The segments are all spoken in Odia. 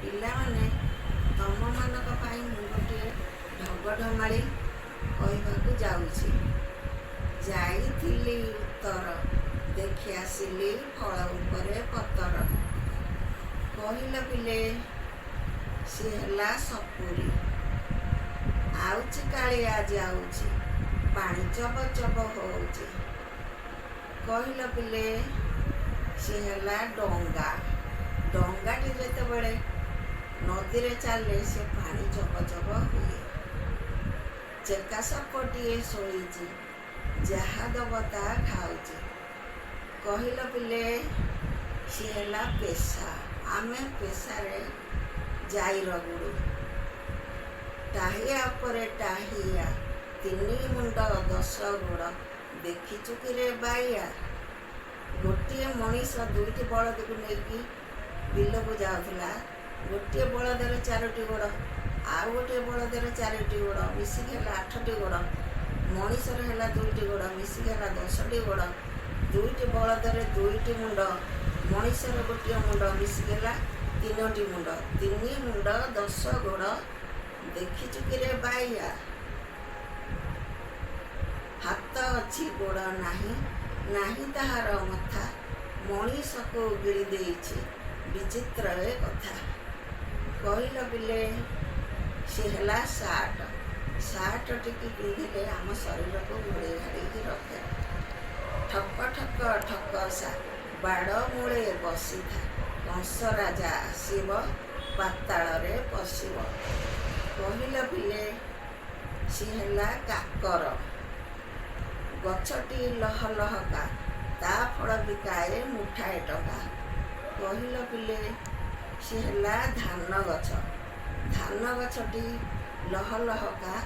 ପିଲାମାନେ, ତମମାନଙ୍କ ପାଇଁ ମୁଁ ଗୋଟିଏ ଢଗଢ଼ମାଳି କହିବାକୁ ଯାଉଛି। ଯାଇଥିଲି ଉତ୍ତର, ଦେଖି ଆସିଲି ଫଳ ଉପରେ ପତର। କହିଲ ପିଲେ, ସିଏ ହେଲା ସପୁରୀ। ଆଉଛି କାଳିଆ ଯାଉଛି, ପାଣି ଚବ ଚବ ହଉଛି। କହିଲ ପିଲେ, ସିଏ ହେଲା ଡଙ୍ଗା। ଡଙ୍ଗାଟି ଯେତେବେଳେ ନଦୀରେ ଚାଲେ, ସେ ପାଣି ଚବ ଚବ ହୁଏ। ଚେକା ସାପଟିଏ ଶୋଇଛି, ଯାହା ଦବ ତା ଖାଉଛି। କହିଲ ପିଲେ, ସିଏ ହେଲା ପେସା। ଆମେ ପେସାରେ ଯାଇ ରଗଡ଼ୁ। ଟାହିଆ ଉପରେ ଟାହିଆ, ତିନି ମୁଣ୍ଡ ଦଶ ଗୋଡ଼, ଦେଖିଛୁ କିରେ ବାଇଆ? ଗୋଟିଏ ମଣିଷ ଦୁଇଟି ବଳଦକୁ ନେଇକି ବିଲକୁ ଯାଉଥିଲା। ଗୋଟିଏ ବଳଦର ଚାରୋଟି ଗୋଡ଼, ଆଉ ଗୋଟିଏ ବଳଦର ଚାରୋଟି ଗୋଡ଼, ମିଶିକି ହେଲା ଆଠଟି ଗୋଡ଼। ମଣିଷର ହେଲା ଦୁଇଟି ଗୋଡ଼, ମିଶିକି ହେଲା 10ଟି ଗୋଡ଼। ଦୁଇଟି ବଳଦରେ ଦୁଇଟି ମୁଣ୍ଡ, ମଣିଷର ଗୋଟିଏ ମୁଣ୍ଡ, ମିଶିକି ହେଲା ତିନୋଟି ମୁଣ୍ଡ। ତିନି ମୁଣ୍ଡ ଦଶ ଗୋଡ଼, ଦେଖିଛୁ କିରେ ବାଇଆ? ହାତ ଅଛି ଗୋଡ଼ ନାହିଁ, ନାହିଁ ତାହାର ମଥା, ମଣିଷକୁ ଗିଳି ଦେଇଛି, ବିଚିତ୍ର ଏ କଥା। କହିଲ ପିଲେ, ସିଏ ହେଲା ସାର୍ଟ। ସାର୍ଟ ଟିକି ପିନ୍ଧିଲେ ଆମ ଶରୀରକୁ ଘୋଡ଼େଇ ଘାଡ଼େଇକି ରଖେ। ଠକ ଠକ ଠକସା, ବାଡ଼ ମୂଳେ ବସିଥା, କଂସ ରାଜା ଆସିବ, ପାତାଳରେ ପଶିବ। କହିଲ ପିଲେ, ସିଏ ହେଲା କାକର। ଗଛଟି ଲହ ଲହକା, ତା ଫଳ ବିକାଏ ମୁଠାଏ ଟଙ୍କା। କହିଲ ପିଲେ, ସିଏ ହେଲା ଧାନ ଗଛ। ଧାନ ଗଛଟି ଲହ ଲହକା,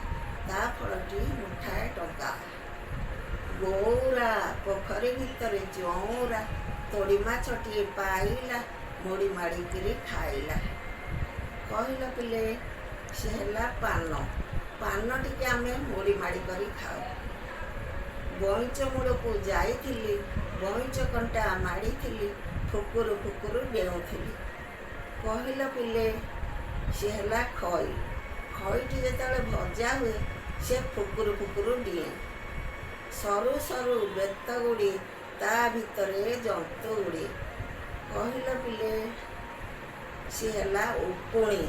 ତା ଫଳଟି ମୁଠାଏ ଟଙ୍କା। ଗୌରା ପୋଖରୀ ଭିତରେ ଚଉଁରା, ତୋଡ଼ି ମାଛଟିଏ ପାଇଲା, ମୋଡ଼ି ମାଡ଼ିକିରି ଖାଇଲା। କହିଲ ପିଲେ, ସେ ହେଲା ପାନ। ପାନ ଟିକେ ଆମେ ମୋଡ଼ି ମାଡ଼ି କରି ଖାଉ। ବଇଁଚ ମୂଳକୁ ଯାଇଥିଲି, ବଇଁଚ କଣ୍ଟା ମାଡ଼ିଥିଲି, ଫୁକୁରୁ ଫୁକୁରୁ ଡେଉଁଥିଲି। କହିଲ ପିଲେ, ସିଏ ହେଲା ଖଇ। ଖଇଟି ଯେତେବେଳେ ଭଜା ହୁଏ, ସେ ଫୁକୁରୁ ଫୁକୁରୁ ଡିଏଁ। ସରୁ ସରୁ ବେତ ଗୁଡ଼ିଏ, ତା ଭିତରେ ଜନ୍ତୁ ଗୁଡ଼ିଏ। କହିଲ ପିଲେ, ସିଏ ହେଲା ଉକୁଣି।